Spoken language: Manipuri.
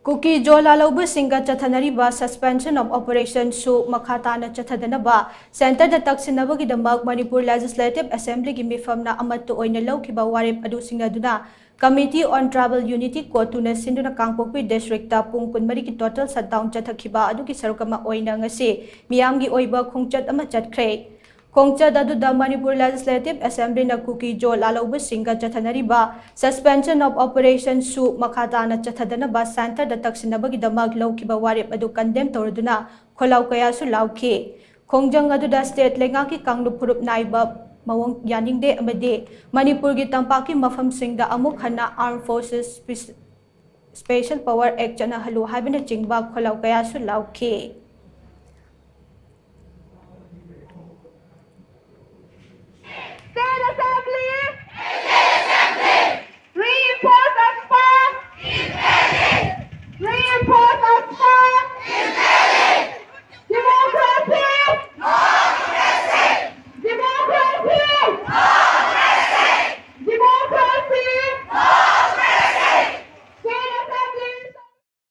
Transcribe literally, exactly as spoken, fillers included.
Kuki Jo ꯂꯥꯜꯍꯧꯕꯁꯤꯡꯒ ꯆꯠꯊꯅꯔꯤꯕ Suspension of Operation ꯁꯨ ꯃꯈꯥ ꯇꯥꯅ ꯆꯠꯊꯗꯅꯕ ꯁꯦꯟꯇꯔꯗ ꯇꯛꯁꯤꯟꯅꯕꯒꯤꯗꯃꯛ ꯃꯅꯤꯄꯨꯔ Legislative Assembly ꯒꯤ ꯃꯤꯐꯝꯅ ꯑꯃꯠꯇ ꯑꯣꯏꯅ ꯂꯧꯈꯤꯕ ꯋꯥꯔꯦꯞ ꯑꯗꯨ ꯁꯤꯡꯅꯗꯨꯅ Committee on Tribal Unity ꯀꯣꯇꯨꯅ ꯁꯤꯟꯗꯨꯅ ꯀꯥꯡꯄꯣꯛꯄꯤ district ꯇ ꯄꯨꯡ ꯀꯨꯟꯃꯔꯤꯒꯤ total shutdown ꯆꯠꯊꯈꯤꯕ ꯑꯗꯨꯒꯤ ꯁꯔꯨꯛ ꯑꯃ ꯑꯣꯏꯅ ꯉꯁꯤ ꯃꯤꯌꯥꯝꯒꯤ ꯑꯣꯏꯕ ꯈꯣꯡꯆꯠ ꯑꯃ ꯆꯠꯈ꯭ꯔꯦ꯫ ꯈꯣꯡꯆꯠ ꯑꯗꯨꯗ ꯃꯅꯤꯄꯨꯔ Legislative Assembly ꯅ ꯀꯨꯀꯤ ꯖꯣ ꯂꯥꯜꯍꯧꯕꯁꯤꯡꯒ ꯆꯠꯊꯅꯔꯤꯕ Suspension of Operation ꯁꯨ ꯃꯈꯥ ꯇꯥꯅ ꯆꯠꯊꯗꯅꯕ ꯁꯦꯟꯇꯔꯗ ꯇꯛꯁꯤꯟꯅꯕꯒꯤꯗꯃꯛ ꯂꯧꯈꯤꯕ ꯋꯥꯔꯦꯞ ꯑꯗꯨ condemn ꯇꯧꯔꯗꯨꯅ ꯈꯣꯜꯂꯥꯎ ꯀꯌꯥꯁꯨ ꯂꯥꯎꯈꯤ꯫ ꯈꯣꯡꯖꯪ ꯑꯗꯨꯗ state ꯂꯩꯉꯥꯛꯀꯤ ꯀꯥꯡꯂꯨꯞ ꯐꯨꯔꯨꯞ ꯅꯥꯏꯕ ꯃꯑꯣꯡ ꯌꯥꯅꯤꯡꯗꯦ ꯑꯃꯗꯤ ꯃꯅꯤꯄꯨꯔꯒꯤ ꯇꯝꯄꯥꯛꯀꯤ ꯃꯐꯝꯁꯤꯡꯗ ꯑꯃꯨꯛ ꯍꯟꯅ Armed Forces Special Power Act ꯆꯠꯅꯍꯜꯂꯨ ꯍꯥꯏꯕꯅꯆꯤꯡꯕ ꯈꯣꯜꯂꯥꯎ ꯀꯌꯥꯁꯨ ꯂꯥꯎꯈꯤ꯫